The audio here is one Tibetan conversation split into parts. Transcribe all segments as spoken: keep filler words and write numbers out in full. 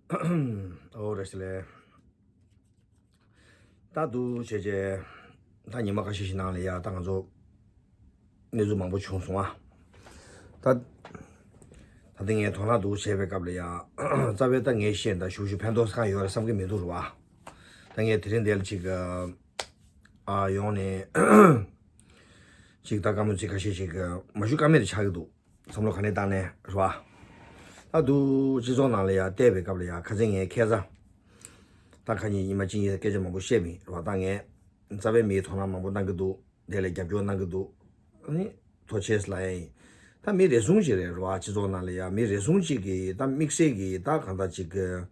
ཨོ་རེ་སི་ལེ། ད་དུ་བྱས་རྗེས་ད་ཉི་མ་ཁ་ཤས་ཤིག་ནང་ལ་ཡ་ད་ང་ཚོ་གནས་ཚུལ་མང་པོ་བྱུང་སོང་ཨ། ད་ད་ལྟ་ངས་དོ་སྣང་འདུག་བྱས་པའི་སྐབས་ལ་ཡ་རྩ་བའི་ད་ངས་བཤད་ད་ཞུ་ཞུ་ཕན་ཐོགས་གང་ཡོད་རེད་བསམ་གི་མི་འདུག་རུ་བ། ད་ངས་དེ་རིང་འདིར་ཅིག་ཨ་ཡོང་ནས་ཅིག་ད་བཀའ་མོལ་ཚིག་ཁ་ཤས་ཤིག་མ་ཞུ་ཀ་མེད་དུ་ཆགས་ཀྱི་འདུག་བསམ་བློ་ག་ནས་བཏང་ནས་རེད་བ། ད་དུ་སྤྱི་ཚོགས་ནང་ལ་ཡ་བལྟས་པའི་སྐབས་ལ་ཡ་ཁ་སང་ངས་ཁ་སང་ད་ཁ་ཉིན་ཉི་མ་གཅིག་གཉིས་སྐད་ཆ་མང་པོ་བཤད་མིན་རེད་བ། ད་ངས་རྩ་བའི་མིའི་དོ་སྣང་མང་པོ་གནང་གི་འདུག་དེ་ལ་རྒྱབ་སྐྱོར་གནང་གི་འདུག་ཨ་ནི་ཐུགས་རྗེ་ཆེ་ལབ་ཡ་ཡིན། ད་མི་རེ་ཟུང་ཅིག་རེད་རེད་བ། སྤྱི་ཚོགས་ནང་ལ་ཡ་མི་རེ་ཟུང་ཅིག་གིས་ད་དམིགས་བསལ་གྱིས་ད་གང་ལྟར་ཅིག་གི་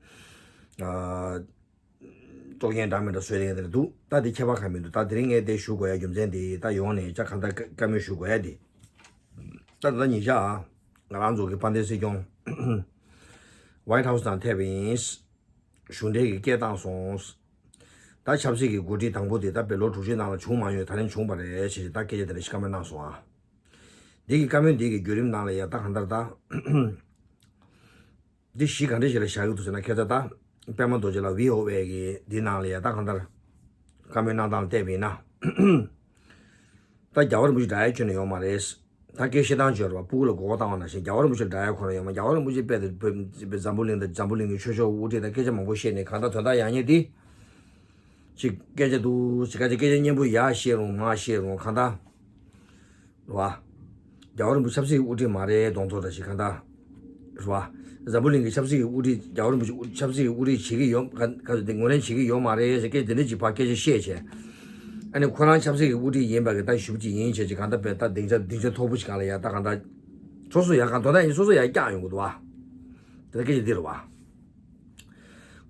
ཨ། དཀྲོག་རྐྱེན་འདྲ་མི་འདྲ་བཟོས་ཏེ་འདུག་ད་དེ་ཁྱད་པར་གང་མི་འདུག་ད་དེ་རིང་ངས་དེ་ཞུ་དགོས་ཡ་རྒྱུ་མཚན་དེ་ད་ཡོང་ནས་ཅག་གང་ལྟར་བཀའ་མོལ་ཞུ་དགོས་ཡ་དེ། ད་ད་ལྟ་ཉིན་ཞག་ང་རང་ཚོ་གི་དཔལ་ལྡན་སྲིད་སྐྱོང་White House་ནང་ཐེབས་ཡིན། གཞུང་འབྲེལ་གྱི་སྐད་བཏང་སོང་། ད་ཆབ་སྲིད་ཀྱི་འགོ་ཁྲིད་དང་པོ་དེ་ད་བོད་ལོ་དྲུག་ཅུའི་ནང་ལ་བྱུང་མ་ཡོད། ད་རིང་བྱུང་བ་རེད་ཞེས་ད་སྐད་ཆ་དེ་འདྲ་ཞིག་བཀའ་མོལ་གནང་སོང་ཨ། འདི་གི་བཀའ་མོལ་འདི་གི་བརྒྱུད་རིམ་ནང་ལ་ཡ་ད་གང་ལྟར་ད། འདི་གཞི་ག་འདྲ་ཞིག་ལ་བཞག་གི་འདུག་ཟེར་ན། ཁ་སང་ད་པད་མ་རྡོ་རྗེ་ལགས་བྷི་ཨོ་ཨེ་གི་འདི་ནང་ལ་ཡ་ད་གང་ལྟར་བཀའ་མོལ་གནང་སྟངས་ལ་བལྟས་པ་ཡིན་ན། ད་རྒྱལ་བ་རིན་པོ་ཆེ་འདྲ་ཡ་ཁྱོན་ནས་ཡོད་མ་རེད། ད་སྐད་བཤད་སྟངས་བརྗོད་ར་བ་སྤུ་གུ་ལ་མགོ་སྐོར་བཏང་བ་ནང་བཞིན་རྒྱལ་བ་རིན་པོ་ཆེ་འདྲ་ཡ་ཁོ་རང་ཡོད་མ། རྒྱལ་བ་རིན་པོ་ཆེ་དཔེ་དེ་བོད་འཛམ་བུ་གླིང་དང་འཛམ་བུ་གླིང་གི་ཆོས་ཕྱོགས་དབུ་ཁྲིད་དང་སྐད་ཆ་མང་པོ་བཤད་ནས་གང་ལྟར་དོན་དག་ཡག་ཉེས་དེ། ཅིག་སྐད་ཆ་འདུག་ཅིག་སྐད་ཆ་སྐད་ཆ་སྙན་པོ་ཡག་བཤད་རུང་མ་བཤད་རུང་གང་ལྟར། རེད་བ། རྒྱལ་བ་རིན་པོ་ཆེ་ཆབ་སྲིད་ཀྱི་དབུ་ཁྲིད་མ་རེད་གདོང་ཐོག་འདྲ་ཞིག་གང་ལྟར། རེད་བ། འཛམ་བུ་གླིང་གི་ཆབ་སྲིད་ཀྱི་དབུ་ཁྲིད་རྒྱལ་བ་རིན་པོ་ཆེ་དབུ་ཆབ་སྲིད་ཀྱི་དབུ་ཁྲིད་བྱེད་ཀྱི་ཡོད་ག་ག་ཚོད་དེ་ངོས་ལེན་བྱེད་ཀྱི་ཡོད་མ་རེད་ཟེར་སྐད་དེ་འདྲ་ཅིག་ཕར་སྐད་ཆ་བཤད་བྱས། ཨ་ནི་ཁོ་རང་ཆབ་སྲིད་ཀྱི་དབུ་ཁྲིད་ཡིན་པ་གི་ད་ཞུ་ཅིག་ཡིན་བྱས་ཅིག་གང་ལྟར་བས་ད་སྡིངས་ཆ་སྡིངས་ཆ་མཐོ་པོ་ཞིག་གང་ལ་ཡ་ད་གང་ལྟར། སོ་སོ་ཡ་གང་དོན་དག་ཡིན་སོ་སོ་ཡ་བཀྱག་ཡོང་གི་འདུག་བ། དེ་ལ་སྐད་ཆ་འདི་རེད་བ།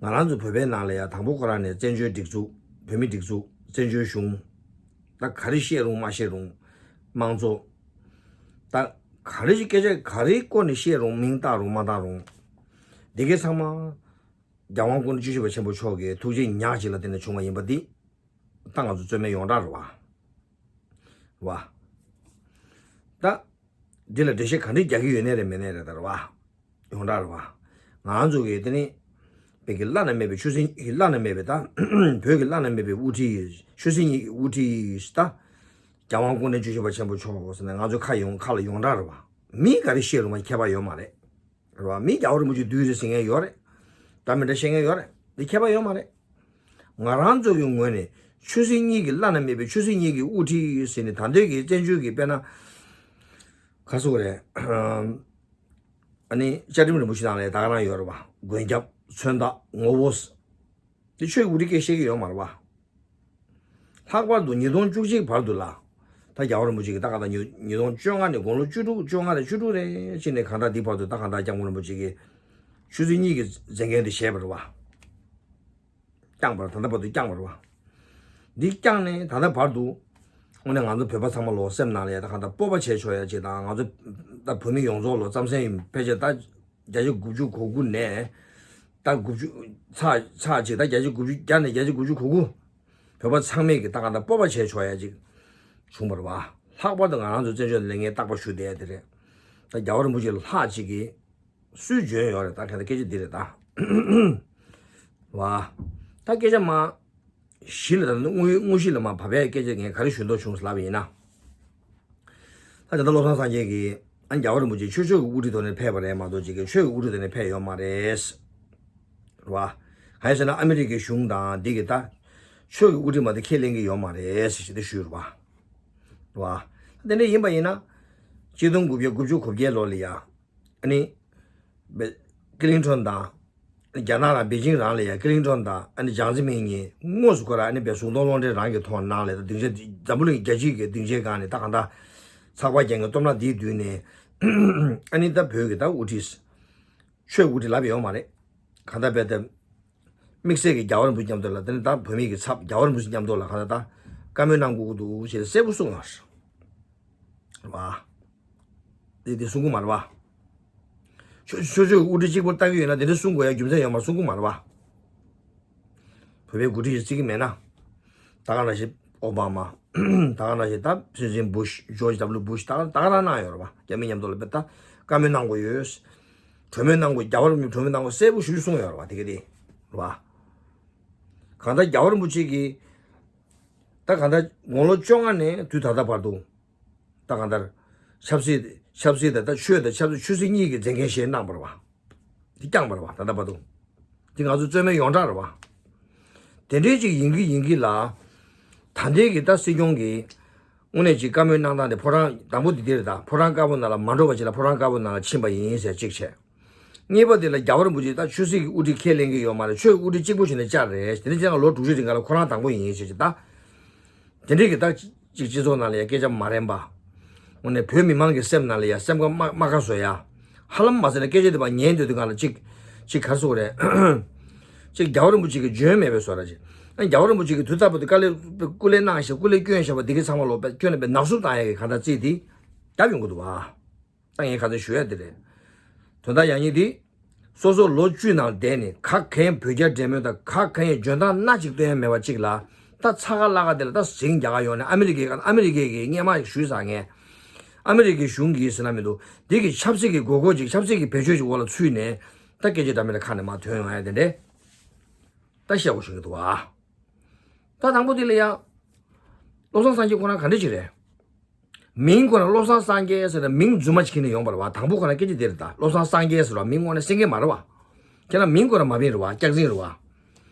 ང་རང་ཚོ་བོད་པའི་ནང་ལ་ཡ་དང་པོ་ཁོ་རང་ནས་བཙན་བྱོལ་སྒྲིག་འཛུགས་བོད་མི་སྒྲིག་འཛུགས་བཙན་བྱོལ་གཞུང་། ད་ག་རེ་བཤད་རུང་མ་བཤད་རུང་། དམངས་གཙོ། ད་ག་རེ་ཞིག་སྐད་ཆ་ག་རེའི་སྐོར་ནས་བཤད་རུང་མིང་བཏགས་རུང་མ་བཏགས་རུང་། འདི་གའི་ཚང་མ། རྒྱལ་དབང་སྐུ་ཕྲེང་བཅུ་བཞི་པ་ཆེན་པོ་མཆོག་གི་ཐུགས་རྗེ་ཉག་གཅིག་ལ་བརྟེན་ནས་བྱུང་བ་ཡིན་པ་འདི། ད་ང་ཚོ་རྩོད་མེད་ཡོངས་གྲགས་རེད་བ། རེད་བ། ད། འདི་ལ་འགྲེལ་བཤད་ག་འདྲས་རྒྱག་གི་ཡོད་ནའི་རེད་མེད་ནའི་རེད་ད་རེད་བ། ཡོངས་གྲགས་རེད་བ། ང་རང་ཚོ་གི་དེ་ནི། བོད་ཀྱི་བླ་ན་མེད་པའི་ཆོས་སྲིད་ཀྱི་བླ་ན་མེད་པའི་ད། བོད་ཀྱི་བླ་ན་མེད་པའི་དབུ་ཁྲིད། ཆོས་སྲིད་གཉིས་ཀྱི་དབུ་ཁྲིད་ད། རྒྱལ་དབང་སྐུ་ཕྲེང་བཅུ་བཞི་པ་ཆེན་པོ་མཆོག་ཟེར་ནས་ང་ཚོ་ཁ་ཡོང་ཁ་ལ་ཡོངས་གྲགས་རེད་བ། མི་ག་རེ་བཤད་རུང་མ་ཁྱད་པར་ཡོད་མ་རེད། རེད་བ། མི་རྒྱལ་བ་རིན་པོ་ཆེ་འདུས་རེད་ཟེར་མཁན་ཡོད་རེད། འདྲ་མི་འདྲ་བཤད་མཁན་ཡོད་རེད། འདི་ཁྱད་པར་ཡོད་མ་རེད། ང་རང་ཚོ་གི་ངོས་ནས་ཆོས་སྲིད་གཉིས་ཀྱི་བླ་ན་མེད་པའི་ཆོས་སྲིད་གཉིས་ཀྱི་དབུ་ཁྲིད་ཟེར་ནས་ད་ལྟའི་གི་བཙན་བྱོལ་གྱི་དཔེར་ན། ག་ཟེར་དགོས་རེད། ཨ་ནི་བཅའ་ཁྲིམས་རིན་པོ་ཆེ་ནང་ལ་ད་ག་རང་ཡོད་རེད་བ། མགོན་སྐྱབས་མཚོན་རྟགས་ངོ་བོ། དེ་ཆོས་ཀྱི་དབུ་ཁྲིད་སྐད་བཤད་ཀྱི་ཡོད་མ་རེད་བ། ལྷག་པར་དུ་ཉིས་སྟོང་བཅུ་གཅིག་བར་དུ་ལ། ད་རྒྱལ་བ་རིན་པོ་ཆེ་གིས་ད་ག་ད་ཉིས་ཉིས་སྟོང་བཅོ་ལྔ་ནས་དགུང་ལོ་བཅུ་དྲུག་བཅོ་ལྔ་རེད་བཅུ་དྲུག་རེད་ཅེས་ནས་གང་ལྟར་འདི་བར་དུ་ད་གང་ལྟར་སྐྱབས་མགོན་རིན་པོ་ཆེ་གིས་ཆོས་སྲིད་གཉིས་ཀྱི་མཛད་འགན་དེ་བཞེས་པ་རེད་བ། བསྐྱངས་པ་རེད། ད་ལྟ་བར་དུ་བསྐྱངས་པ་རེད་བ། འདི་བསྐྱངས་ནས་ད་ལྟ་བར་དུ། དངོས་གནས་ང་ཚོ་བོད་པ་ཚང་མ་ལོ་སེམས་ནང་ལ་ཡ་ད་གང་ལྟར་སྤོབས་པ་བྱས་ཆོག་ཡ་ཅིག་དང་ང་ཚོ་ད་བོད་མི་ཡོངས་རྫོགས་ལོ་རྩམ་ཟན་ཡིན་ཕལ་ཆེར་ད། བརྒྱ་ཆ་དགུ་བཅུ་གོ་དགུ་ནས། ད་དགུ་བཅུ། ཚགས་ཚགས་ཅིག་ད་བརྒྱ་ཆ་དགུ་བཅུ་བརྒྱ་ནས་བརྒྱ་ཆ་དགུ་བཅུ་གོ་དགུ། བོད་པ་ཚང་མས་ཀྱི་ད་གང་ལྟར་སྤོབས་པ་བྱས་ཆོག་ཡ་ཅིག་བྱུང་བ་རེད་བ། ལྷག་པར་དུ་ང་རང་ཚོ་བཙན་བྱོལ་ལ་ངས་རྟག་པར་ཞུ་བསྡད་ཡ་དེ་རེད། ད་རྒྱལ་བ་རིན་པོ་ཆེ་ལྷག་ཅིག་གིས་སུས་འཇོན་ཡོད་རེད་ད་ག་ད་སྐད་ཆ་འདི་རེད་ད། བ། ད་སྐད་ཆ་མ། གཞི་ལ་ད་དངོས་དངོས་གཞི་ལ་མ་བབས་པའི་སྐད་ཆ་ངས་ག་རེ་ཞུ་འདོད་བྱུང་ཟེར་ལབ་པ་ཡིན་ན། ད་ད་ལྟ་བློ་བཟང་སངས་རྒྱས་ཀྱིས་ཨ་རྒྱལ་བ་རིན་པོ་ཆེ་ཆོས་ཕྱོགས་ཀྱི་དབུ་ཁྲིད་ཐོག་ནས་ཕེབས་པ་རེད་མ་གཏོགས་ཅིག་གི་ཆོས་ཀྱི་དབུ་ཁྲིད་ཐོག་ནས་ཕེབས་ཡོད་མ་རེད། རེད་བ། གང་ཡིན་ཟེར་ན་ཨ་མི་རི་ཀའི་གཞུང་དང་འདི་གི་ད་ཆོས་ཀྱི་དབུ་ཁྲིད་མ་གཏོགས་ཁས་ལེན་གྱི་ཡོད་མ་རེད་ཟེར་ཞེས་དེ་ཞུས་རེད་བ། རེད་བ། དེ་འདྲ་ཡིན་པ་ཡིན་ན། གཅིག་སྟོང་དགུ་བརྒྱ་དགུ་བཅུ་གོ་བརྒྱད་ལོ་ལ་ཡ། ཨ་ནི། བེ། ཀི་ལིང་ཊོན་དང་། རྒྱ་ནག་རང་པེ་ཅིང་རང་ལ་ཡ་ཀི་ལིང་ཊོན་དང་ཨ་ནི་ཅང་ཙེ་མིན་གཉིས་དངོས་སུ་ཁོ་རང་ཨ་ནི་བེ་གཟུགས་མཐོང་གློག་འཕྲིན་རང་གི་ཐོག་ནང་ལ་ད་སྡིངས་ཆ་འཛམ་བུ་གླིང་རྒྱལ་སྤྱིའི་གི་སྡིངས་ཆའི་སྒང་ནས་ད་གང་ལྟར། ཚགས་པར་རྒྱག་མཁན་སྟོབས་ན་འདིའི་མདུན་ནས། ཨ་ནི་ད་བོད་ཀྱི་ད་དབུ་ཁྲིད། ཆོས་དབུ་ཁྲིད་ལབ་ཡོད་མ་རེད། གང་ལྟར་བས་ད། དམིགས་བསལ་གྱི་རྒྱལ་བ་རིན་པོ་ཆེ་མཉམ་དུ་ལ་དེ་ནི་ད་བོད་མི་གི་ཚབ་རྒྱལ་བ་རིན་པོ་ཆེ་མཉམ་དུ་ལ་གང་ལྟར་ད། བཀའ་མོལ་གནང་དགོས་ཀྱི་འདུག་ཞེས་གསལ་པོ་གསུངས་ཡོད་རེད། བ། དེ་དེ་གསུང་གི་མ་རེད་བ། ཆོས་ཆོས་ཕྱོགས་དབུ་ཁྲིད་གཅིག་པུར་ལྟ་གི་ཡོད་ན་དེ་འདྲ་གསུང་དགོས་ཡ་རྒྱུ་མཚན་ཡོད་མ་གསུང་གི་མ་རེད་བ། བོད་པའི་འགོ་ཁྲིད་ཞིག་བརྩི་གི་མེད་ན། ད་ག་ནང་བཞིན་ཨོ་བྷ་མ། ད་ག་ནང་བཞིན་ད་སྲིད་འཛིན་བུ་ཤ་ཇོརྗ་ཌབ་ལུ་བུ་ཤ་ད་ག་ད་ག་རང་གནང་ཡོད་རེད་བ། རྒྱ་མི་མཉམ་དུ་ལ་བེད་ད་བཀའ་མོལ་གནང་དགོས་ཡོད། གྲོས་མོལ་གནང་དགོས། རྒྱལ་བ་རིན་པོ་ཆེ་གྲོས་མོལ་གནང་དགོས་གསལ་པོ་ཞུ་གསུངས་ཡོད་རེད་བ། དེ་ག་དེ་རེད་བ། གང་ལྟར་རྒྱལ་བ་རིན་པོ་ཆེ་གིས་ད་གང་ལྟར་དགུང་ལོ་བཅོ་ལྔ་ནས་དུས་ད་ལྟ་བར་དུ་ད་གང་ལྟར་ཆབ་སྲིད་ཆབ་སྲིད་དང་ད་ཆོས་དང་ཆབ་སྲིད་ཆོས་སྲིད་གཉིས་ཀྱི་མཛད་འགན་བཞེས་གནང་བ་རེད་བ། དེ་བསྐྱངས་པ་རེད་བ། ད་ལྟ་བར་དུ་དེ་ང་ཚོ་རྩོད་མེད་ཡོངས་གྲགས་རེད་བ། དེ་འདྲའི་ཅིག་ཡིན་གྱི་ཡིན་གྱི་ལ། ད་ལྟའི་གི་ད་སྲིད་སྐྱོང་གིས་དངོས་གནས་ཅིག་བཀའ་མོལ་གནང་སྟངས་དེ་ཕོ་བྲང་དང་པོ་དེ་དེ་རེད། ད་ཕོ་བྲང་དཀར་པོ་ནང་ལ་མ་འགྲོ་བ་ཅིག་ལ་ཕོ་བྲང་དཀར་པོ་ནང་ལ་ཕྱིན་པ་ཡིན་ཟེར་གཅིག་བྱས། གཉིས་པ་དེ་ལ་རྒྱལ་བ་རིན་པོ་ཆེ་ད་ཆོས་སྲིད་ཀྱི་དབུ་ཁྲིད་ཁས་ལེན་གྱི་ཡོད་མ་རེད། ཆོས་ཀྱི་དབུ་ཁྲིད་གཅིག་པོ་ཞིག་ནས་བཅར་རེད། དེ་ནས་ཅང་ལོ་དྲུག་ཅུ་རིང་ག་ལ་ཁོ་རང་དང་པོ་ཡིན་ཟེར་གྱི་ད། དེ་འདྲའི་གི་ད་ཅིག་སྤྱི་ཚོགས་ནང་ལ་ཡ་སྐད་ཆ་མ་རན་པ། དངོས་གནས་བོད་མི་མང་གི་སེམས་ནང་ལ་ཡ་སེམས་ཁམས་དམའ་དམའ་ཁ་བཟོ་ཡ། ཧ་ལམ་མ་ཟེར་ན་སྐད་ཆ་དེ་བ་ཉན་འདོད་དུས་སྒང་ལ་ཅིག་ཅིག་ག་རེ་ཟེར་དགོས་རེད། ཅིག་རྒྱལ་བ་རིན་པོ་ཆེ་གི་འཇོན་མེད་པའི་བཟོ་འདྲ་ཅིག་ཨ་རྒྱལ་བ་རིན་པོ་ཆེ་གི་དུས་རྟག་པར་དུ་དཀའ་ལས་སྐུ་ལས་གནང་བཞག་སྐུ་ལས་བསྐྱོན་བཞག་པ་འདི་གི་ཚང་མ་ལོ་པས་ཁྱོན་ནས་པས་ནག་བསུབ་བཏང་ཡ་གི་གང་ལྟར་རྩིས་དེ་རྒྱབ་ཡོང་གི་འདུག་བ། ད་ངས་ཁ་ཚོན་ཞུ་ཡ་དེ་རེད། དོན་དག་ཡང་སྙིང་འདི། སོ་སོ་ལོ་བཅུ་ནང་བསྡད་ནས་ག་གེ་ཡང་བོད་རྒྱ་འབྲེལ་མོལ་དང་ག་གེ་ཡང་འཇོན་ཐང་སྣ་གཅིག་སྟོན་ཡ་མེད་པ་གཅིག་ལ། ད་ཚ་ཁ་བླ་ཁ་དེ་ལ་ད་ཟིང་རྒྱ་གར་ཡོང་ནས་ཨ་མི་རི་ཀའི་ཨ་མི་རི་ཀའི་གི་སྔས་མ་ཞུས་ས་ངས། ཨ་མི་རི་ཀའི་གཞུང་གིས་ཟེར་ན་མི་འདུག་འདི་གི་ཆབ་སྲིད་ཀྱི་དགོས་མཁོ་ཅིག་ཆབ་སྲིད་ཀྱི་བེད་སྤྱོད་ཅིག་འོག་ལ་ཚུད་ནས། ད་སྐད་ཆ་འདྲ་མི་འདྲ་ཁ་ནས་མར་ཐོན་ཡོང་ཡ་དེ་འདྲས། ད་བཤད་དགོས་ཞུ་གི་འདུག་བ། ད་དང་པོ་དེ་ལ་ཡ། བློ་བཟང་སངས་རྒྱས་ཁོ་རང་ག་འདྲ་ཅིག་རེད། མིང་ཁོ་རང་བློ་བཟང་སངས་རྒྱས་ཟེར་ན་མིང་རྫུན་མ་ཅིག་ཁྱེར་ནས་ཡོང་བ་རེད་བ། དང་པོ་ཁོ་རང་སྐད་ཆ་དེ་རེད་ད། བློ་བཟང་སངས་རྒྱས་ཟེར་བ་མིང་དངོས་གནས་སེང་གེ་མ་རེད་བ། ཁྱེད་རང་མིང་ཁོ་རང་མ་བིན་རེད་བ། སྐྱག་རྫུན་རེད་བ།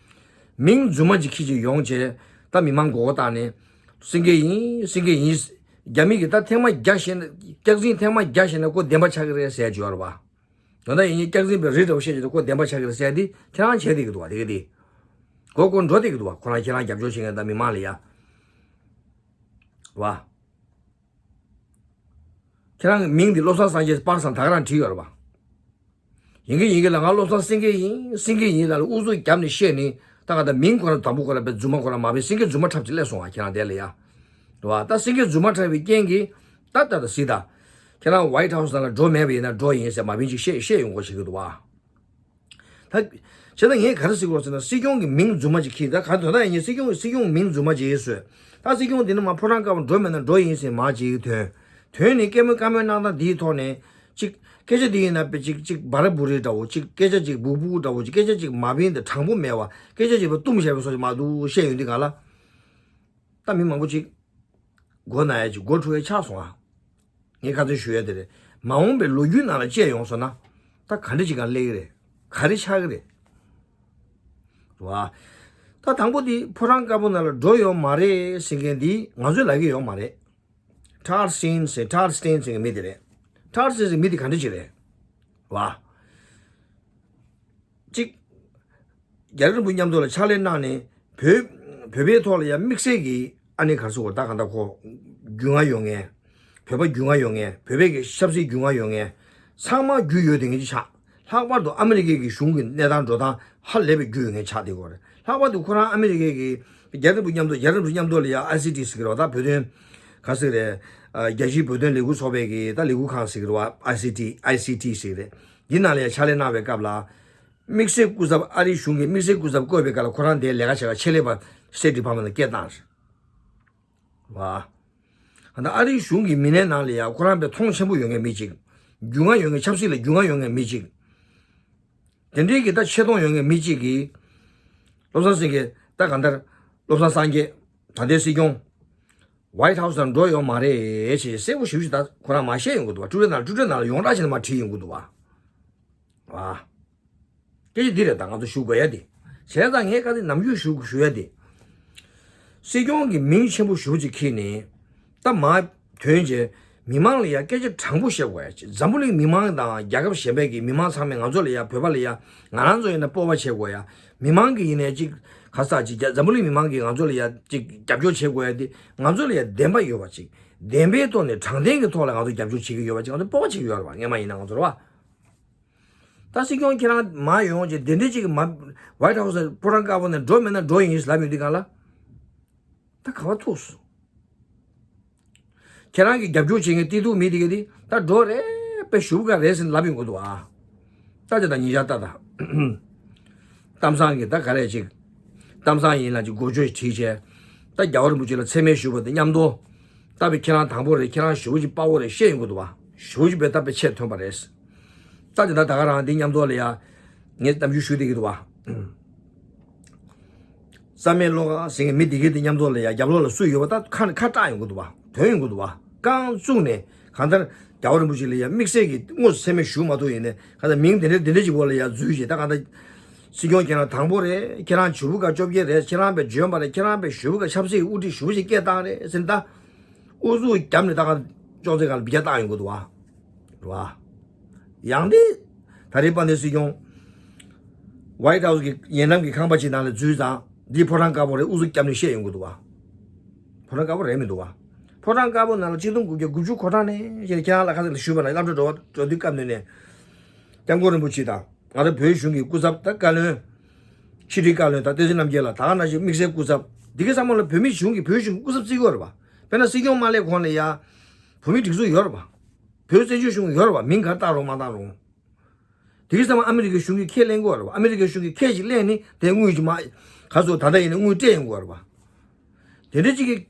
མིང་རྫུན་མ་ཅིག་ཁྱེར་ཅིག་ཡོང་བྱས། ད་མི་མང་མགོ་སྐོར་བཏང་ནས། སེང་གེ་ཡིན་སེང་གེ་ཡིན། རྒྱ་མི་གིས་ད་ཐེངས་མ་བརྒྱ་བཤད་ན་སྐྱག་རྫུན་ཐེངས་མ་བརྒྱ་བཤད་ན་ཁོ་བདེན་པ་ཆགས་ཀྱི་རེད་ཟེར་བརྗོད་རེད་བ། ད་ལྟ་ཡིན་ནའི་སྐྱག་རྫུན་པའི་རིགས་འདྲ་བོ་བཤད་ཀྱི་འདུག་ཁོ་བདེན་པ་ཆགས་ཀྱི་རེད་ཟེར་ཏེ་ཁྱེད་རང་བྱས་བསྡད་ཀྱི་འདུག་བ། དེ་ག་དེ། མགོ་སྐོར་འགྲོ་བསྡད་ཀྱི་འདུག་བ། ཁོ་རང་ཁྱེད་རང་རྒྱབ་སྐྱོར་བྱེད་མཁན་དང་མི་མང་ལ་ཡ། བ། ཁྱེད་རང་གི་མིང་འདི་བློ་བཟང་སངས་རྒྱས་པར་སང་ད་ག་རང་བྲིས་ཡོད་རེད་བ། ཡིན་གྱི་ཡིན་གྱི་ལ་ང་བློ་བཟང་སེང་གེ་ཡིན་སེང་གེ་ཡིན་ལ་ལ་ཨུ་ཚུགས་བརྒྱབ་ནས་བཤད་ནི་ད་ག་ད་མིང་ཁོ་རང་དང་པོ་ཁོ་རང་པའི་རྫུན་མ་ཁོ་རང་མ་བས་སེང་གེ་རྫུན་མ་འཁྲབ་ཅིག་སླེབས་སོང་བ་ཁྱེད་རང་དེ་ལ་ཡ། རེད་བ། ད་སེང་གེ་རྫུན་མ་འཁྲབ་པའི་རྐྱེན་གྱིས་ད་ད་ད་སྲིད་ད། ཁྱེད་རང་ཝའི་ཊི་ཧའུ་སི་ནང་ལ་འགྲོ་མེད་པ་ཡིན་ན་འགྲོ་ཡིན་ཟེར་མ་བིན་ཅིག་བཤད་བཤད་ཡོང་དགོས་བྱེད་ཀྱི་འདུག་བ། ད། བྱས་ཙང་ངས་ག་རེ་ཟེར་དགོས་ཟེར་ན་སྲིད་སྐྱོང་གི་མིང་རྫུན་མ་ཅིག་ཁྱེར་ད་ག་དོན་དག་ཡིན་ཉེ་སྲིད་སྐྱོང་གི་སྲིད་སྐྱོང་མིང་རྫུན་མ་ཅིག་ཡིན་ཟེར། ད་སྲིད་སྐྱོང་འདི་ནི་མ་ཕོ་བྲང་དཀར་པོ་འགྲོ་མེད་ན་འགྲོ་ཡིན་ཟེར་མ་ཅིག་ཐོན། ཐོན་ནས་སྐད་མོས་བཀའ་མོལ་གནང་སྟངས་འདིའི་ཐོག་ནས་ཅིག་སྐད་ཆ་འདི་ཡིན་ན་པེ་ཅིག་ཅིག་སྦ་ར་བུ་རི་འདྲ་བོ་ཅིག་སྐད་ཆ་ཅིག་སྦུག་སྦུག་འདྲ་བོ་ཅིག་སྐད་ཆ་ཅིག་མ་བིན་དེ་དྲང་པོ་མེད་བ་སྐད་ཆ་ཅིག་པ་གཏུམ་བཞག་པའི་བཟོ་ཅིག་མ་འདུག་བཤད་ཡོང་དུས་ག་ལ། ད་མི་མང་པོ་ཅིག་མགོ་ན་ཡ་ཅིག་མགོ་འཁྲུ་ཡ་ཆགས་སོང་ཨ། ངས་ཁ་ཚོན་ཞུ་ཡ་དེ་རེད། མ་འོངས་པའི་ལོ་རྒྱུས་ནང་ལ་བཅད་ཡོང་སོང་ན། ད་ག་འདྲ་ཅིག་ག་སླེབས་ཀྱི་རེད། ག་རེ་ཆགས་ཀྱི་རེད། རེད་བ། ད་དང་པོ་དེ་ཕོ་བྲང་དཀར་པོ་ནང་ལ་འགྲོ་ཡོད་མ་རེད་ཟེར་མཁན་འདི་ང་ཚོས་ལབ་ཀྱི་ཡོད་མ་རེད། ཊར་སི་ཊིན་ཟེར་ཊར་སི་ཊིན་ཟེར་མཁན་མི་དེ་རེད། ཊར་སི་ཊིན་ཟེར་མི་དེ་ག་འདྲ་ཅིག་རེད། རེད་བ། གཅིག་རྒྱལ་རིན་པོ་མཉམ་དུ་ལ་ཕྱག་ལས་གནང་ནས་བོད་བོད་པའི་ཐོག་ལ་ཡང་དམིགས་བསལ་གྱི་ཨ་ནི་ག་རེ་ཟེར་དགོས་ད་གང་ལྟར་ཁོ་རྒྱུས་མངའ་ཡོད་མཁན། བོད་པ་རྒྱུས་མངའ་ཡོད་མཁན་བོད་པའི་གི་ཆབ་སྲིད་རྒྱུས་མངའ་ཡོད་མཁན། ཚང་མ་རྒྱུས་ཡོད་དེ་ངེས་ཅིག་ཆགས། ལྷག་པར་དུ་ཨ་མི་རི་ཀའི་གི་གཞུང་གི་གནས་སྟངས་འགྲོ་སྟངས་ཧ་ལས་པའི་རྒྱུས་ཡོད་མཁན་ཆགས་བསྡད་ཡོད་རེད། ལྷག་པར་དུ་ཁོ་རང་ཨ་མི་རི་ཀའི་གི་རྒྱལ་རིན་པོ་མཉམ་དུ་རྒྱལ་རིན་པོ་མཉམ་དུ་ལ་ཡང་ཨའི་སི་ཊི་ཟེར་གི་རེད་བ། ད་བོད་དོན་ག་ཟེར་གི་རེད། རྒྱལ་སྤྱིའི་བོད་དོན་ལས་འགུལ་ཚོགས་པའི་གི་ད་ལས་འགུལ་ཁང་ཟེར་གི་རེད་བ། ཨའི་སི་ཊི་ཨའི་སི་ཊི་ཟེར་གི་རེད། འདི་ནང་ལ་ཡང་ཕྱག་ལས་གནང་བའི་སྐབས་ལ། དམིགས་བསལ་སྐུ་ཚབ་ཨ་རིའི་གཞུང་གིས་དམིགས་བསལ་སྐུ་ཚབ་བསྐོས་པའི་སྐབས་ལ་ཁོ་རང་དེའི་ལས་ཀ་བྱེད་ག་ཆེད་ལས་པ་སི་ཊེཊ་ཌི་པཱར་མེན་ཊ་ལ་སྐད་བཏང་རེད་བ། ད་ལྟ་ཨ་རིའི་གཞུང་གི་མི་སྣའི་ནང་ལ་ཡང་ཁོ་རང་དཔེ་མཐོང་ཆེན་པོ་ཡོད་མཁན་མི་གཅིག་རྒྱུས་མངའ་ཡོད་མཁན་ཆབ་སྲིད་ལ་རྒྱུས་མངའ་ཡོད་མཁན་མི་གཅིག་དེ་འདྲའི་གི་ད་ཆེ་མཐོང་ཡོད་མཁན་མི་གཅིག་གིས། བློ་བཟང་སེང་གེ་ད་གང་ལྟར། བློ་བཟང་སངས་རྒྱས། ད་ལྟའི་སྲིད་སྐྱོང་། ཝའིཊ་ཧའུ་སི་ནང་འགྲོ་ཡོད་མ་རེད་ཞེས་གསལ་པོ་ཞེ་པོ་ཞིག་ད་ཁོ་རང་མ་བཤད་ཡོང་གི་འདུག་བ། ཀྲུའུ་ཀྲེན་ནང་ཀྲུའུ་ཀྲེན་ནང་ལ་ཡོངས་གྲགས་བྱས་ནས་མ་བྲིས་ཡོང་གི་འདུག་བ། བ། སྐད་ཆ་འདི་རེད་ད་ང་ཚོ་ཞུ་དགོས་ཡ་དེ། བྱས་ཙང་ངས་བཀའ་དེ་ནམ་རྒྱུན་ཞུ་ཞུ་ཡ་དེ། སྲིད་སྐྱོང་གི་མིང་ཆེན་པོ་ཞེ་པོ་ཅིག་ཁྱེར་ནས། ད་མར་ཐོན་རྗེས་མི་མང་ལ་ཡ་སྐད་ཆ་དྲང་པོ་བཤད་དགོས་ཡ་ཅིག་འཛམ་བུ་གླིང་མི་མང་དང་རྒྱལ་ཁབ་གཞན་པའི་གི་མི་མང་ཚང་མས་ང་ཚོ་ལ་ཡ་བོད་པ་ལ་ཡ་ང་རང་ཚོ་ཡིན་ན་སྤོབས་པ་བྱེད་དགོས་ཡ། མི་མང་གི་ཡིན་ནའི་ཅིག་ག་ས་ཅིག་རྒྱ་འཛམ་བུ་གླིང་མི་མང་གིས་ང་ཚོ་ལ་ཡ་ཅིག་རྒྱབ་སྐྱོར་བྱེད་དགོས་ཡ་དེ་ང་ཚོ་ལ་ཡ་བདེན་པ་ཡོད་པ་ཅིག་བདེན་པའི་ཐོག་ནས་དྲང་བདེན་གྱི་ཐོག་ལ་ང་ཚོ་རྒྱབ་སྐྱོར་བྱེད་ཀྱི་ཡོད་པ་ཅིག་ང་ཚོ་སྤོབས་པ་བྱེད་ཀྱི་ཡོད་རེད་བ་སྔོན་མ་ཡིན་ན་ང་ཚོ་རེད་བ། ད་སྲིད་སྐྱོང་ཁྱེད་རང་མར་ཡོང་རྗེས་དེ་འདྲའི་ཅིག་མ་ཝའིཊ་ཧའུ་སི་ཕོ་བྲང་དཀར་པོ་ནས་འགྲོ་མེད་ན་འགྲོ་ཡིན་ལབ་ཡོང་དུས་སྒང་ལ། ད་ག་བ་ཐུག་སོང་། ཁྱེད་རང་གི་རྒྱབ་སྐྱོར་བྱེད་མཁན་ཏི་ཐུག་མི་དེ་ག་དེ་ད་འགྲོ་རེད་པས་ཞུ་ག་རེད་ཟེར་ལབ་ཡོང་གི་འདུག་ཨ། ད་ཅི་ད་ཉིན་ཞག་ད་ད། གཏམ་བཟང་གི་ད་ག་རེ་ཅིག་གཏམ་བཟང་ཡིན་ལ་ཅིག་འགོ་བརྗོད་བྲིས་བྱས། ད་རྒྱལ་བ་རིན་པོ་ཆེ་ལ་མཚན་སྨད་ཞུས་པ་དེ་མཉམ་དུ། ད་པའི་ཁྱེད་རང་དང་པོ་རེད། ཁྱེད་རང་ཞེ་པོ་ཅིག་དཔའ་བོ་རེད་བཤད་ཡོང་གི་འདུག་བ། ཞེ་པོ་ཅིག་པའི་ད་པའི་ཆེད་ཐོན་པ་རེད། ད་དེ་ད་ད་ག་རང་འདི་མཉམ་ཚོགས་ལ་ཡ་ངས་གཏམ་རྒྱུད་ཞུ་བསྡད་ཀྱི་འདུག་བ། བསམ་མེད་བློ་དགའ་ཟེར་མཁན་མི་འདི་གའི་དེ་མཉམ་ཚོགས་ལ་ཡ་རྒྱབ་ལོགས་ལ་སུ་ཡོད་པ་ད་ཁ་ཁ་གྲག་ཡོང་གི་འདུག་བ། ཐོན་ཡོང་གི་འདུག་བ། རྐང་བཙུགས་ནས་གང་ལྟར་རྒྱལ་བ་རིན་པོ་ཆེ་ལ་ཡ་དམིགས་བསལ་གྱི་དངོས་སུ་མཚན་སྨད་ཞུ་མ་ཐུབ་ཡིན་ནས་གང་ལྟར་མིང་དེ་འདྲ་དེ་འདྲ་ཅིག་འོག་ལ་ཡ་འཛུལ་བྱས། ད་གང་ལྟར་སྲིད་སྐྱོང་ཁྱེད་རང་དང་པོ་རེད། ཁྱེད་རང་ཞུ་བུ་ག་བཅོ་བརྒྱད་རེད། ཁྱེད་རང་པའི་འཇོན་པ་རེད། ཁྱེད་རང་པའི་ཞུ་བུ་ག་ཆབ་སྲིད་ཀྱི་དབུ་ཁྲིད་ཞུ་བུ་ཞིག་སྐད་བཏང་རེད་ཟེར་ནས་ད་ཨུ་ཚུགས་བརྒྱབ་ནས་ད་གང་ལྟར་ཅོག་ཙེ་སྒང་ལ་འབུད་རྒྱག་བཏང་ཡོང་གི་འདུག་བ། རེད་བ། ཡང་དེ་ད་རེས་དཔལ་ལྡན་སྲིད་སྐྱོང་White House གི་ཉེ་འགྲམ་གྱི་ཁང་པ་ཅིག་ནང་ལ་འཛུལ་ཙང་འདི་ཕོ་བྲང་དཀར་པོ་རེད་ཨུ་ཚུགས་བརྒྱབ་ནས་བཤད་ཡོང་གི་འདུག་བ། ཕོ་བྲང་དཀར་པོ་རེད་མི་འདུག་བ། ཕོ་བྲང་དཀར་པོ་ནང་ལ་ཆིག་སྟོང་དགུ་བརྒྱ་དགུ་བཅུ་གོ་གྲངས་ནས་ཁྱེད་རང་ལ་ཁ་སང་ལ་ཞུས་པ་ན་བླ་བྲང་འགྲོ་བ་འགྲོ་དུས་སྐབས་ནས་ནས་སྐྱབས་མགོན་རིན་པོ་ཆེ་དང་ང་ཚོ་བོད་གཞུང་གི་སྐུ་ཚབ་ད་བཀའ་བློན་ཕྱི་དྲིལ་བཀའ་བློན་དང་བསྟན་འཛིན་རྣམ་རྒྱལ་ལགས་ད་ག་ནང་བཞིན་དམིགས་བསལ་སྐུ་ཚབ་འདི་གའི་ཚང་མ་ལ་བོད་མི་གཞུང་གི་བོད་གཞུང་གི་སྐུ་ཚབ་བརྩི་གི་ཡོད་རེད་བ། དཔེར་ན་སྲིད་སྐྱོང་མ་སླེབས་གོང་ལ་ཡ་བོད་མི་སྒྲིག་འཛུགས་གཞུང་ཡོད་རེད་བ། མིང་ག་རེ་བཏགས་རུང་མ་བཏགས་རུང་། དེ་གི་ཚང་མ་ཨ་མི་རི་ཀའི་གཞུང་གིས་ཁས་ལེན་དགོས་རེད་བ། ཨ་མི་རི་ཀའི་གཞུང་གིས་ཁས་ཅིག་ལེན་ནི་དེ་དངུལ་ཅིག་མ་ག་ཚོད་ད་ལྟ་ཡིན་ན་དངུལ་སྤྲད་ཡོང་དགོས་རེད་བ། དེ་འདྲ་ཅིག་གིས་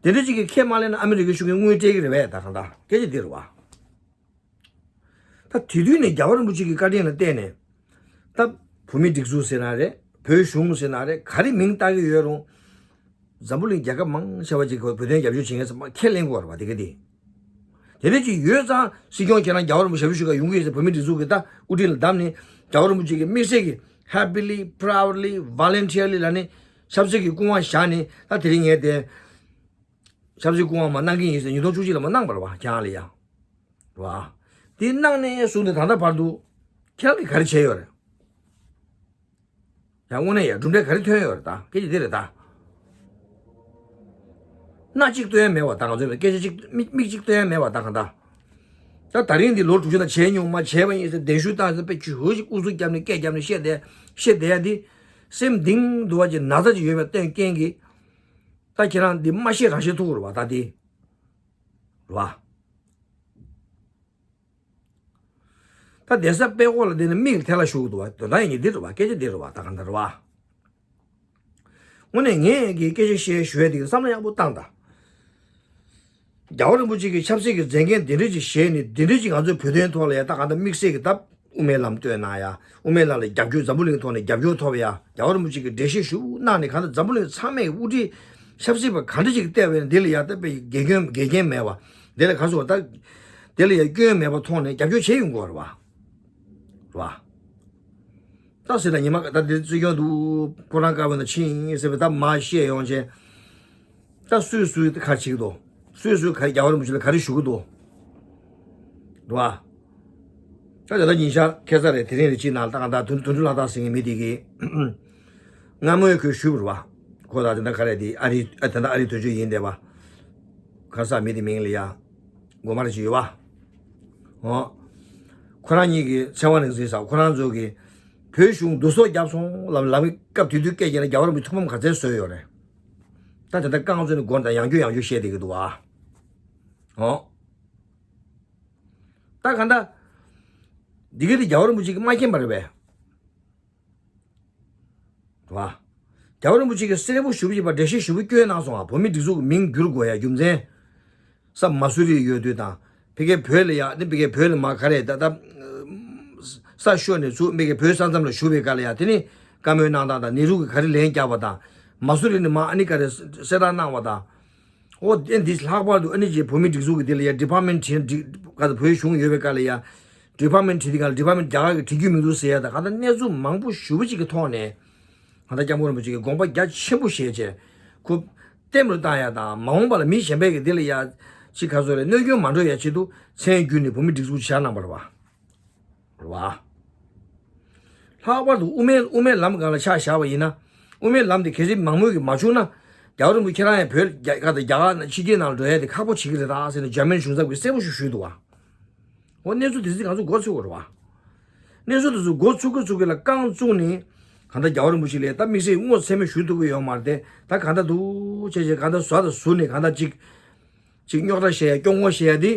དེ་འདྲ་ཅིག་གིས་ཁས་མ་ལེན་ན་ཨ་མི་རི་ཀའི་གཞུང་གིས་དངུལ་སྤྲད་ཀྱི་རེད་བས། ད་གང་ལྟར་སྐད་ཆ་འདི་རེད་བ། ད་དེ་དུས་ནས་རྒྱལ་བ་རིན་པོ་ཆེ་གི་བཀའ་དྲིན་ལ་བརྟེན་ནས་ད་བོད་མི་སྒྲིག་འཛུགས་ཟེར་ན་རེད། བོད་གཞུང་ཟེར་ན་རེད། ག་རེ་མིང་བཏགས་ཀྱི་ཡོད་རུང་། འཛམ་བུ་གླིང་རྒྱལ་ཁབ་མང་ཆེ་བ་ཅིག་གིས་བོད་དོན་རྒྱབ་སྐྱོར་བྱེད་མཁན་ཚང་མ་ཁས་ལེན་དགོས་རེད་བ། དེ་ག་དེ། དེ་འདྲ་ཅིག་ཡོད་ཙང་སྲིད་སྐྱོང་ཁྱེད་རང་རྒྱལ་བ་རིན་པོ་ཆེ་ཞབས་ཞུ་ག་ཡོང་གི་ཡོད་ཟེར་བོད་མི་སྒྲིག་འཛུགས་ཀྱི་ད་དབུ་ཁྲིད་ལ་བདམས་ནས་རྒྱལ་བ་རིན་པོ་ཆེ་གིས་དམིགས་བསལ་གྱི་happily proudly voluntarily ལབ་ནས་ཆབ་སྲིད་ཀྱི་སྐུ་དབང་བཞག་ནས་ད་དེ་རིང་ངས་དེ་ཆབ་སྲིད་སྐུ་དབང་མར་གནང་གི་ཡིན་ཟེར་ཉིས་སྟོང་བཅུ་གཅིག་ལ་མར་གནང་བ་རེད་བ། ཁྱེད་རང་ལ་ཡ་རེད་བ། དེ་གནང་ནས་བཟུང་སྟེ་ད་ལྟ་བར་དུ་ཁྱེད་རང་གིས་ག་རེ་བྱས་ཡོད་རེད། ཡང་དངོས་གནས་ཡང་གྲུབ་འབྲས་ག་རེ་ཐོན་ཡོད་རེད། ད་སྐད་ཆ་འདི་རེད་ད། སྣ་གཅིག་སྟོན་ཡ་མེད་བ། ད་ང་ཚོས་སྐད་ཆ་གཅིག་མིག་མིག་གཅིག་སྟོན་ཡ་མེད་བ། ད་གང་ལྟར་ད་ད་རིང་འདི་ལོ་དྲུག་ཅུ་ནང་བྱས་མྱོང་མ་བྱས་པ་ཡིན་ཟེར་གདན་ཞུ་བཏང་ཟེར་དཔེ་ཆུ་ཧོ་ཞིག་ཨུ་ཚུགས་བརྒྱབ་ནས་སྐད་བརྒྱབ་ནས་བཤད་བསྡད་བཤད་བསྡད་ཡ་འདི་སེམས་གཏིང་དུ་བ་ཅིག་ན་ཚ་ཅིག་ཡོད་པའི་སྟོན་རྐྱེན་གྱིས་ད་ཁྱེད་རང་འདི་མ་བཤད་རང་བཤད་ཐུབ་རེད་བ། ད་འདི་རེད་བ། ད་གདན་ས་པད་ཀོ་ལ་བསྡད་ནས་མིག་ལ་ཐལ་ལ་ཞུགས་འདུག་བ། དོན་དག་ཡིན་གྱི་འདི་རེད་བ། སྐད་ཆ་འདི་རེད་བ། ད་གང་ལྟར་རེད་བ། དངོས་གནས་ངས་ཀྱི་སྐད་ཆ་བཤད་ཞུ་ཡ་དེ་གི་བསམ་བློ་ཡག་པོ་བཏང་དང་། རྒྱལ་བ་རིན་པོ་ཆེ་གི་ཆབ་སྲིད་ཀྱི་མཛད་འགན་འདི་འདྲ་ཅིག་བཞེས་ནས་འདི་འདྲ་ཅིག་ང་ཚོའི་བོད་དོན་ཐོག་ལ་ཡ་ད་གང་ལྟར་དམིགས་བསལ་གྱི་ད་དབུ་མའི་ལམ་སྟོན་གནང་ཡ། དབུ་མའི་ལམ་ལ་རྒྱབ་སྐྱོར་འཛམ་བུ་གླིང་ཐོག་ནས་རྒྱབ་སྐྱོར་ཐོབ་ཡ། རྒྱལ་བ་རིན་པོ་ཆེ་གི་འགྲེལ་བཤད་ཞུ་གནང་ནས་གང་ལྟར་འཛམ་བུ་གླིང་ཚང་མས་དབུ་ཁྲིད་ཆབ་སྲིད་པ་ག་འདྲ་ཅིག་བལྟས་པ་ཡིན་ན་འདི་ལ་ཡ་ད་དཔེ་དགེ་སྐྱོན་དགེ་རྒན་མེད་བ། འདི་ལ་ག་སོ་ད་འདི་ལ་ཡ་སྐྱོན་མེད་པ་མཐོང་ནས་རྒྱབ་སྐྱོར་བྱེད་ཡོང་དགོས་རེད་བ། རེད་བ། ད་ཟེར་ན་ཉི་མ་ད་འདི་སྲིད་སྐྱོང་འདུག་ཕོ་བྲང་དཀར་པོའི་ནང་ཕྱིན་ཡིན་ཟེར་བའི་ད་མ་བཤད་ཡོང་ཆེ། ད་སུས་སུའི་ཁ་ཕྱེ་གི་འདུག་སུས་སུའི་ཁ་རྒྱལ་བ་རིན་པོ་ཆེ་ལ་ག་རེ་ཞུ་གི་འདུག་རེད་བ། ད་ད་ལྟ་ཉིན་ཞག་ཁ་སང་རེད། དེ་རིང་རེད། ཅིག་ནང་ད་ད་དོན་དོན་གྲུབ་ལྷ་དར་ཟེར་མཁན་མི་དེ་གིས་སྔ་མོའི་ཁོས་ཞུས་པ་རེད་བ། ཁོ་ད་དེ་འདྲ་ག་རེ་དེ་ཨ་རི་ཨ་དེ་འདྲ་ཨ་རི་དོན་གཅོད་ཡིན་བསྡད་པ། ག་ས་མི་དེ་མིང་ལ་ཡ་མགོ་དམར་ཞིག་ཡོད་བ། ཨོ། ཁོ་རང་གཉིས་ཀྱི་ཚེ་དབང་རིག་འཛིན་ས་ཁོ་རང་ཚོ་གིས་བོད་གཞུང་བསྡུ་གསོག་བརྒྱབ་སོང་ལབ་ལབ་སྐབས་དེ་དུས་སྐད་རྒྱག་ན་རྒྱལ་བ་རིན་པོ་ཆེ་ཐུགས་ཕམ་ག་ཚད་བཟོས་ཡོད་རེད། ད་དེ་ལྟར་རྐང་བཙུགས་ནས་སྒོ་ནས་ཡང་བསྐྱར་ཡང་བསྐྱར་བཤད་བསྡད་ཀྱི་འདུག་བ། ཨོ། ད་ག་འདྲ། འདི་ག་དེ་རྒྱལ་བ་རིན་པོ་ཆེ་གིས་མ་མཁྱེན་པ་རེད་པས། རེད་བ། རྒྱལ་བ་རིན་པོ་ཆེ་གིས་གསལ་པོ་ཞུ་བ་ཞིག་པ་འགྲེལ་བཤད་ཞུ་བ་བསྐྱོན་གནང་སོང་ང་། བོད་མི་སྒྲིག་འཛུགས་ཀྱི་མིང་བསྒྱུར་དགོས་ཡ་རྒྱུ་མཚན། ས་མ་སུ་རི་ཡོད་དུས་དང་ཕ་གིའི་བོད་ལ་ཡ་ནི་ཕ་གིའི་བོད་ལ་མ་ག་རེ་ད་ད་ས་ཤོར་ནས་ཚུར་ཕ་གིའི་བོད་ས་མཚམས་ལ་བཞུགས་པའི་སྐབས་ལ་ཡ་དེ་ནི་བཀའ་མོལ་གནང་སྟངས་དང་ནེ་རུ་གིས་ག་རེ་ལན་བརྒྱབ་པ་དང་མ་སུ་རི་ནས་མ་ཨ་ནི་ག་རེ་གསལ་བསྒྲགས་གནང་བ་དང་། ཨོ་དེ་འདི་ལྷག་པར་དུ་ཨ་ནི་ཅིག་བོད་མི་སྒྲིག་འཛུགས་ཀྱི་དེ་ལ་ཡ་ཌི་པར་མེན་ཊི་བྲིས་ག་ཚོད་བོད་གཞུང་ཡོད་པའི་སྐབས་ལ་ཡ་ཌི་པར་མེན་ཊི་བྲིས་དེ་ག་ལ་ཌི་པར་མེན་ཊི་རྒྱ་གར་གྱི་བྲིས་རྒྱུ་མི་འདུག་ཟེར་ཡ་དང་གང་ལྟར་གནས་ཚུལ་མང་པོ་ཞེ་པོ་ཅིག་གི་ཐོག་ནས་གང་ལྟར་སྐྱབས་མགོན་རིན་པོ་ཆེ་གི་དགོངས་པ་རྒྱ་ཆེན་པོ་བཞེས་བྱས་ཁོ་ལྟད་མོ་བཏང་ཡ་དང་མ་འོངས་པ་ལ་མི་གཞན་པས་ཀྱི་དེ་ལ་ཡ་ཅིག་ག་ཚོད་རེད་གནོད་སྐྱོན་མ་འགྲོ་ཡ་ཆེད་དུ་མཚན་བརྒྱུད་ནས་བོད་མི་སྒྲིག་འཛུགས་བཞག་གནང་བ་རེད་བ། རེད་བ། ལྷག་པར་དུ་དབུ་མའི་དབུ་མའི་ལམ་སྒང་ལ་ཆ་བཞག་པ་ཡིན་ན། དབུ་མའི་ལམ་དེ་གལ་སྲིད་མང་མོས་ཀྱིས་མ་བྱུང་ན། རྒྱལ་བ་རིན་པོ་ཆེ་ཁྱེད་རང་ཡང་བོད་རྒྱ་གར་དང་རྒྱ་གར་ནང་ཕྱི་རྒྱལ་ནང་ལ་འགྲོ་ཡ་དེ་ཁག་པོ་བྱེད་ཀྱི་རེད་ད་ཟེར་ནས་འཇར་མན་གཞུང་ཚབ་ཀྱིས་གསལ་པོ་ཞིག་ཞུས་འདུག་བ། འོ་གནས་ཚུལ་དེ་ཚོ་ང་ཚོ་མགོ་ཚོས་དགོས་རེད་བ། གནས་ཚུལ་དེ་ཚོ་མགོ་ཚོས་ཀྱི་ཚོས་ཀྱི་ལ་རྐང་བཙུགས་ནས། གང་ལྟར་རྒྱལ་བ་རིན་པོ་ཆེ་ལ་ད་དམིགས་བསལ་དངོས་མཚན་སྨད་ཞུ་ཐུབ་ཀྱི་ཡོད་མ་རེད་དེ། ད་གང་ལྟར་འདུག་བྱས་བྱས་གང་ལྟར་ཟུར་དང་ཟུར་ནས་གང་ལྟར་ཅིག་ཅིག་རྙོག་དྲ་བཤད་ཡ་སྐྱོ་ངོ་བཤད་ཡ་དེ།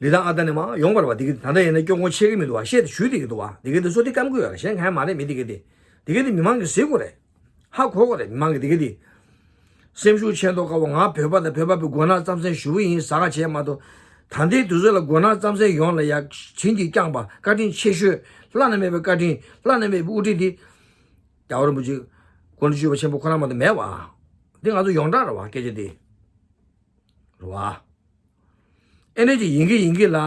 ལི་ཐང་ཨ་ད་ནས་མ་ཡོང་བར་བ་དེ་གི་ད་ལྟ་ཡིན་ན་སྐྱོ་ངོ་ཆེ་གི་མི་འདུག་བ། བཤད་དེ་ཞུས་དེ་གི་འདུག་བ། དེ་གི་དེ་སོ་དེ་སྐམ་གི་ཡོད་ར་གཞན་གང་ཡང་མ་རེད། མི་དེ་གི་དེ་དེ་གི་དེ་མི་མང་གིས་གཟིགས་དགོས་རེད། ཧ་གོ་དགོས་རེད་མི་མང་གིས་དེ་གི་དེ། སེམས་ཤུགས་ཆེ་མདོག་ཁ་བོ་ང་བོད་པ་དང་བོད་པ་པའི་མགོ་ནག་རྩམ་ཟན་ཞུ་བ་ཡིན་ཟ་ག་བྱས་མ་གཏོགས། ད་ལྟའི་དུས་ཚོད་ལ་མགོ་ནག་རྩམ་ཟན་ཡོངས་ལ་ཡ་བྱིན་གྱིས་བསྐྱངས་པ་བཀའ་དྲིན་ཆེ་ཤོས། བླ་ན་མེད་པའི་བཀའ་དྲིན། བླ་ན་མེད་པའི་དབུ་ཁྲིད་འདི་རྒྱལ་བ་རིན་པོ་ཆེ་ཀུན་ལ་སྤྱོད་པ་ཆེན་པོ་ཁོ་རང་མ་གཏོགས་མེད་པ། འདི་ང་ཚོ་ཡོངས་གྲགས་རེད་བ། སྐད་ཆ་འདི་རེད་བ། ཨེ་ནས་ཅིག་ཡིན་གི་ཡིན་གི་ལ།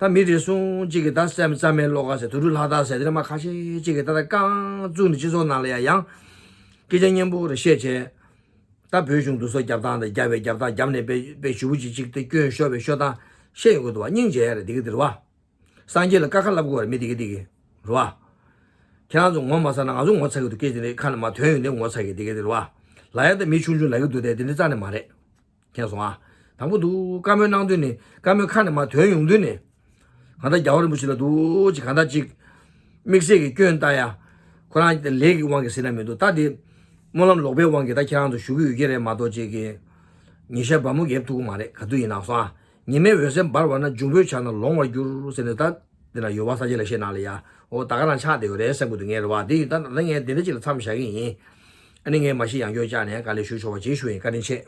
ད་མི་རེ་ཟུང་གཅིག་གིས་ད་སེམས་རྩ་མེད་བློ་དགའ་ཟེར། དུ་རུ་ལྷ་དག་ཟེར། དེ་འདྲ་མ་ཁ་ཤས་གཅིག་གིས་ད་ལྟ་རྐང་བཙུགས་ནས་སྤྱི་ཚོགས་ནང་ལ་ཡ་ཡང་སྐད་ཆ་སྙན་པོ་རེ་བཤད་བྱས། ད་བོད་གཞུང་འདུ་གསོག་རྒྱབ་སྟངས་དང་རྒྱབ་པའི་རྒྱབ་སྟངས། རྒྱབ་ནས་དཔེ་དཔེ་ཞུ་བུ་ཅིག་ཅིག་དེ་སྐྱོན་ཤོར་བའི་ཤོར་སྟངས་བཤད་ཡོང་གི་འདུག་བ། སྙིང་རྗེ་ཡ་རེད། འདི་གི་འདི་རེད་བ། སངས་རྒྱས་ལ་ཀ་ཁ་ལབ་དགོས་རེད། མི་འདི་གི་འདི་གི་རེད་བ། ཁྱེད་རང་ཚོ་ངོ་མ་ཚ་ན་ང་ཚོ་ངོ་ཚ་གི་འདུག་སྐད་ཆ་འདི་ཁ་ནས་མ་ཐོན་ཡོང་དུས་ངོ་ཚ་གི་འདི་གི་འདི་རེད་བ། ལབ་ཡ་ད་མི་ཆུང་ཆུང་ལབ་གི་འདུག་སྟེ། འདི་འདི་རྩ་ནས་མ་རེད། མཁྱེན་སོང་ཨ། དང་པོ་འདུག་བཀའ་མོལ་གནང་དུས་ནས་བཀའ་མོལ་ཁ་ནས་མ་ཐོན་ཡོང་དུས་ནས། གང་ལྟར་རྒྱལ་བ་རིན་པོ་ཆེ་ལ་འདུག་ཅིག་གང་ལྟར་ཅིག་དམིགས་བསལ་གྱི་སྐྱོན་ལྟ་ཡ། ཁོ་རང་ལས་ཀྱི་དབང་གིས་ཟེར་ན་མི་འདུག་ད་དེ་སྨོན་ལམ་ལོག་པའི་དབང་གིས་ད་ཁྱེད་རང་ཚོ་ཞུ་གི་ཡོད་ཀྱི་རེད་མ་གཏོགས། ཅིག་གི་ཉེས་ཤ་བ་མོ་འགེབས་ཐུབ་ཀྱི་མ་རེད། ག་དུས་ཡིན་ན་སོང་ཨ། ཉི་མའི་འོད་ཟེར་འབར་བ་ན། འབྱུང་པོའི་ཆ་ན་ལོང་བར་འགྱུར་ཟེར་ནས། ད་དེ་ན་ཡོ་བ་ས་ཆ་ལ་བཤད་ནང་ལ་ཡ། འོ་ད་ག་རང་ཆགས་བསྡད་ཡོད་རེད་བསམ་གི་འདུག་ངས་རེད་བ། དེ་ཡིན་ད་ད་ངས་དེ་འདྲ་ཅིག་ལ་མཚམས་བཞག་གི་ཡིན། ཨ་ནི་ངས་མ་གཞི་ཡང་སྐྱོ་བཅག་ནས་དཀའ་ལས་ཞུ་ཆོག་པ་ཅིག་ཞུ་ཡིན། བཀའ་དྲིན་ཆེ།